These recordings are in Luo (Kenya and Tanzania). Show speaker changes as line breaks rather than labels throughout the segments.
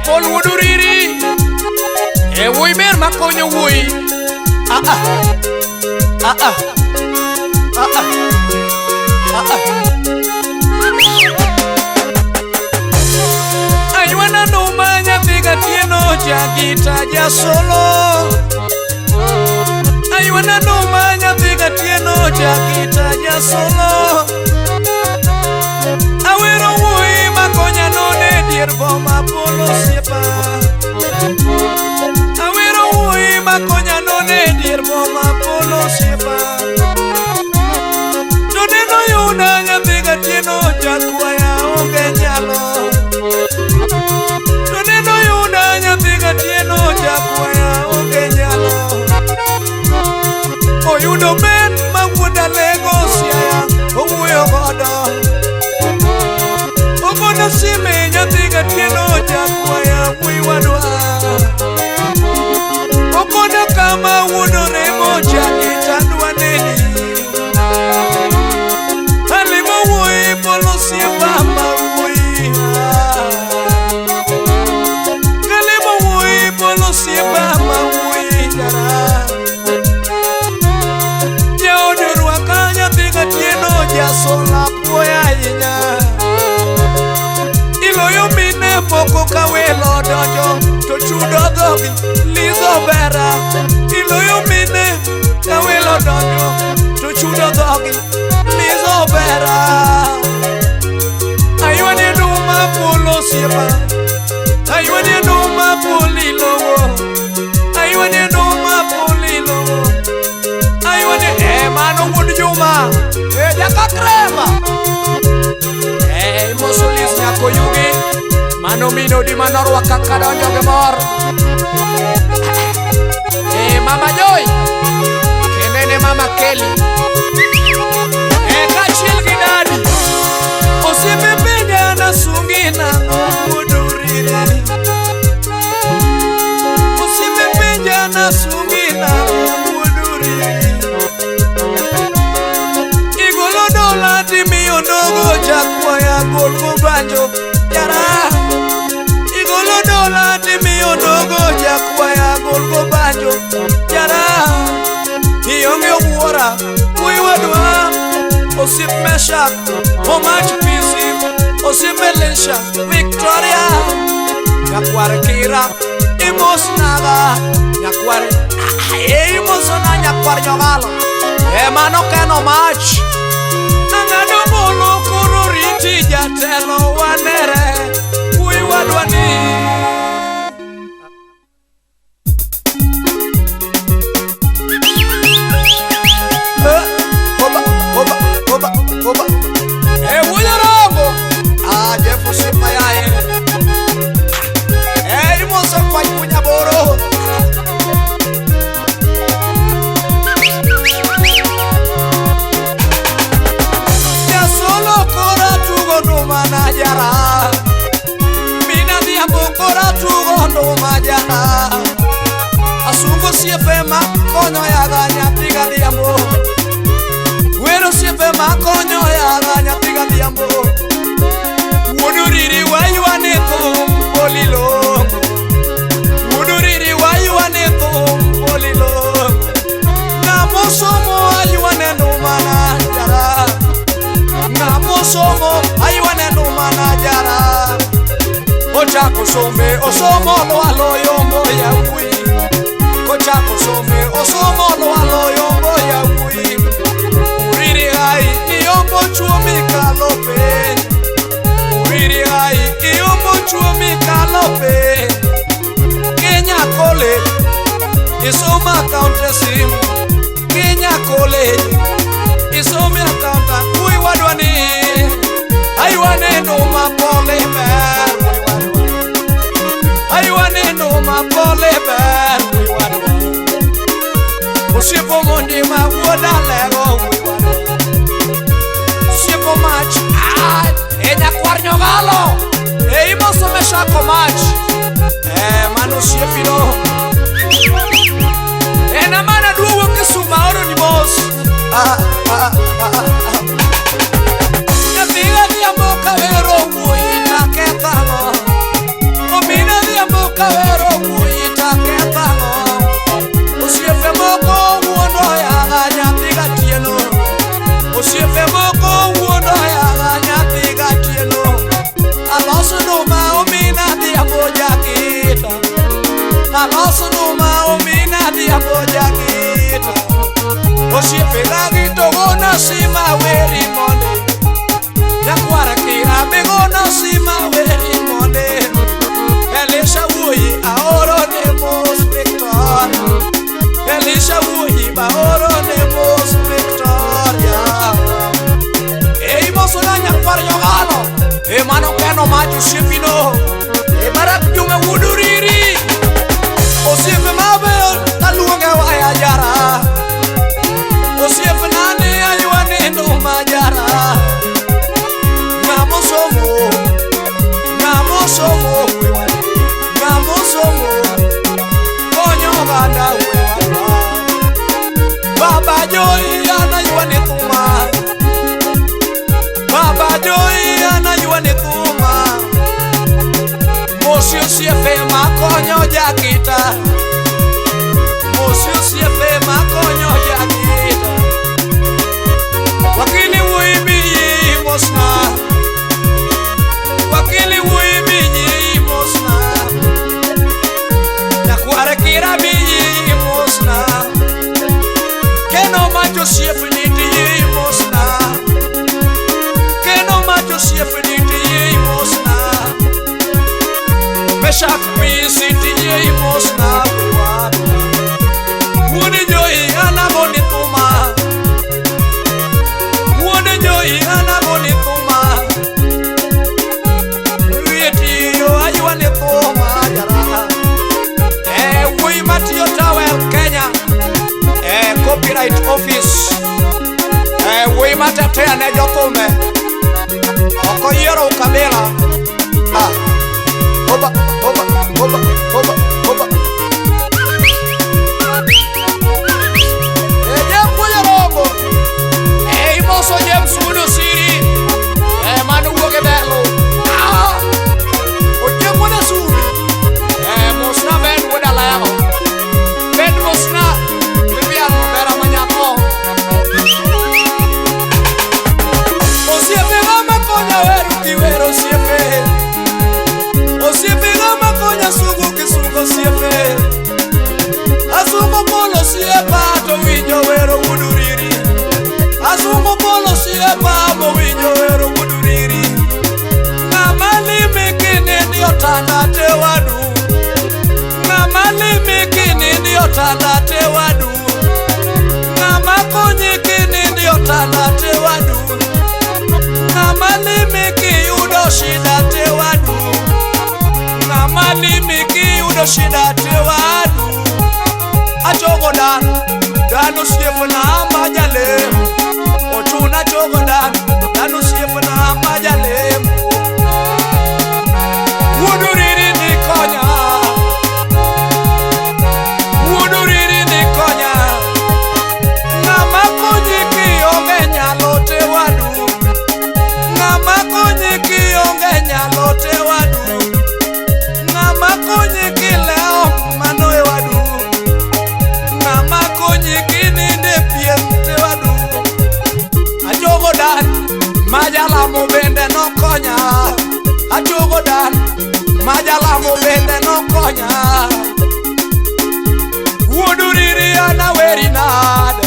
Paul wuod Uriri. Wuoyi ber makonyo wuoyi. Ah ah. Ah ah. Ah ah. Ah ah. Aywana nduma nyathi Gatieno jagita jasolo. Aywana nduma nyathi Gatieno jagita jasolo. Awero wuoyi makonya none dier boma polo osiepa. Awero wuoyi makonya none dier boma polo osiepa. To neno yuda nyathi Gatieno jakwaya onge nyalo. To neno yuda nyathi Gatieno jakwaya onge nyalo. Oyudo ben ma wuod Alego Siaya owuoyo godo. Ogono sime nyathi Gatieno jakwaya wuoyi wadwa. Okono kama wuod Oremo jagita dwa neni. Alimo wuoyi polo osiepa ma wuoyi. Kalimo wuoyi polo osiepa ma wuoyi jara. Jaod orwaka nyathi Gatieno jasola puoya ahinya. Iloyo mine moko ka welo donjo to chudo dhogi Lizo bera. Iloyo mine ka welo donjo to chudo dhogi Lizo bera. Aywane nduma polo osiepa. Aywane nduma poli lowo. Aywane nduma poli lowo. Aywane mano wuod Juma. Jakakrema. Imoso Liz nyako yugi. Mano minodi manorwaka kadonjo gi mor. Mama Joy. Kendo ne Mama Kelly. Kaachiel gi dadi. Osiepe penja nasungi nang'o wuod Uriri. Osiepe penja nasungi nang'o wuod Uriri. Igolo dola timiyo ndogo jakwaya gol go banjo jara. Igolo dola timiyo ndogo jakwaya gol go banjo jara. Ionge wuora wuoyi wadwa. Osiep Meshak Omach Pisi. Osiep Elisha Victoria. Nyakwar Kira imos naga. Nyakwar imosona nyakwar Nyogalo. Mano ken Omach. Ang'ado bolo koro riti jatelo wanere wuoyi wadwa ni. Oba oba oba oba. Wuoyi Orongo. Jeff osiepa yaye. Imoso kwach Punyaboro. Jasolo kora tugo nduma na jara. Mina dhiambo kora tugo nduma jara. Asungo osiepe makonyo yaga nyathi Gadhiambo. Wero osiepe makonyo yaga nyathi Gadhiambo. Wuod Uriri waywane thum polilongo. Wuod Uriri waywane thum polilongo. Ng'amo somo aywane nduma na jara. Ng'amo somo aywane nduma na jara. Ochako some osomo lwalo yombo yawuoyi. Kochako some osomo lwalo yombo yawuoyi. Uriri ai iyombo chuo mikalo piny. Uriri ai iyombo chuo mikalo piny. Kenya College isoma accountancy. Kenya College isome accountant. Wuoyi wadwa ni aywane nduma pole ber. Aywane nduma pole ber. Wuoyi wadwa. Osiepo mondi ma wuod Alego. Wuoyi wadwa. Osiepo mach. Nyakwar Nyogalo. Imoso Meshak Omach. Mano osiepino. En amana duogo Kisumu aoro ni mos. Nyathi Gadhiambo kawero wuoyi takethang'o. Omina Osiepe gagi to gona sima weri monde. Nyakwara kira be gona sima weri monde. Elisha wuoyi aoro ne mos Victoria. Elisha wuoyi aoro ne mos Victoria. Ei mosona nyakwar Yogalo. E mano keno mach osiepino. E Barak Juma wuod Uriri. Osiepe mabeyo taluonge waya jara. Osiepe nane aywa nindo majara. Ng'amo somo, ng'amo somo, ng'amo somo, konyo oganda wewa. Baba Joy an aywa ni thuma. Baba Joy an aywa ni thuma. Mosi osiepe makonyo jakita. Mosi osiepe makonyo jakita. Wakili wuoyi biyi mosna. Wakili wuoyi biyi mosna. Nyakware kira biyi mosna. Keno mach osiepni tiyi mosna. Keno mach osiepni tiyi mosna. Meshak misi tiyi mosna. Wuod Joy an agoni thuma. Wuod Joy an agoni thuma. Wiye tiyo aywa ni thuma jara. E wuoyi matiyo Tawel Kenya. E Copyright Office. E wuoyi matetea ne jothumbe. Ok oyiero ukabila. Ah. Oba, oba, oba, oba, oba. E japuonj Rombo. E imoso James wuod Osiri. E mano wuok e Belo. Ah! Ochieng' wuod Asumbi. E mosna Ben wuod Alego. Ben mosna Vivian Obera manyako. Osiepe ng'ama konya wero kiwero osiepe. Osiepe ng'ama konya sugo kisugo osiepe. Asungo polo osiepa to winjo wero wuod Uriri. Asungo polo osiepa mowinjo wero wuod Uriri. Ng'ama limi kinindi otanda te wadu. Ng'ama limi kinindi otanda te wadu. Ng'ama konyi kinindi otanda te wadu. Ng'ama limi kiyudo shida te wadu. Ng'ama limi kiyudo shida te wadu. Achogo dan, dan osiepna ma jalemo. Ochuna achogo dan, dan osiepna ma jalemo. Wuod Uriri ni konya. Wuod Uriri ni konya. Ng'ama konyi kionge nyalo te wadu. Ng'ama konyi kionge nyalo te wadu. Ng'ama konyi kilewo mano e wadu. Ng'ama konyi kininde pien te wadu. Achogo dan, majalamo bende nokonya. Achogo dan, majalamo bende nokonya. Wuod Uriri an aweri nade.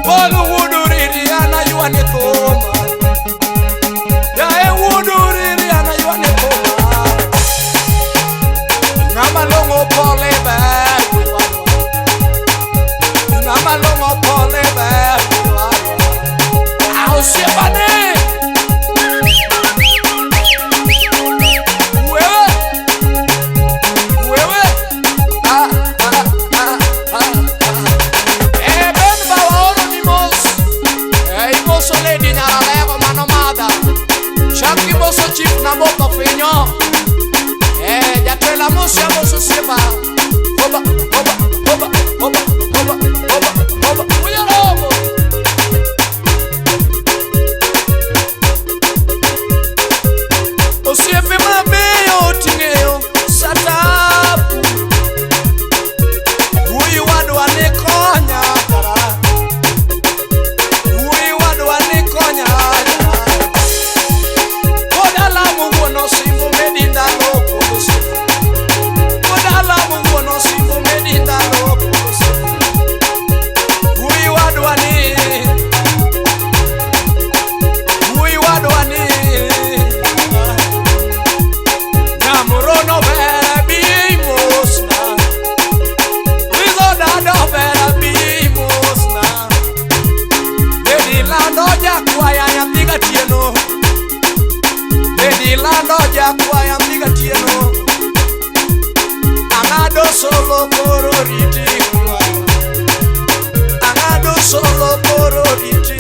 Paul wuod Uriri an aywani thuma. Yaye wuod Uriri an aywani thuma. Ng'ama long'o pole ber. Ng'ama long'o pole ber. Ah, osiepane. Wewe. Wewe. Ah, ah, ah, ah, ah. E ben bawaoro ni mos. E imoso lady Nyaralego mano madha. Chak imoso chief Naboko Finyo. E jatelo amosi amoso osiepa. Oba, oba, oba, oba, oba, oba, oba. Uyo romo. Osiepe mabeyo ting'eyo satapu. Wuoyi wadwa ni konya jara. Wuoyi wadwa ni konya jara. Pod alamo wuon osimbo medi ndalo pod osiepe. Pod alamo wuon osimbo medi ndalo pod osiepe. Milando jakwaya migatieno. Ang'ado solo koro riti. Ang'ado solo koro riti.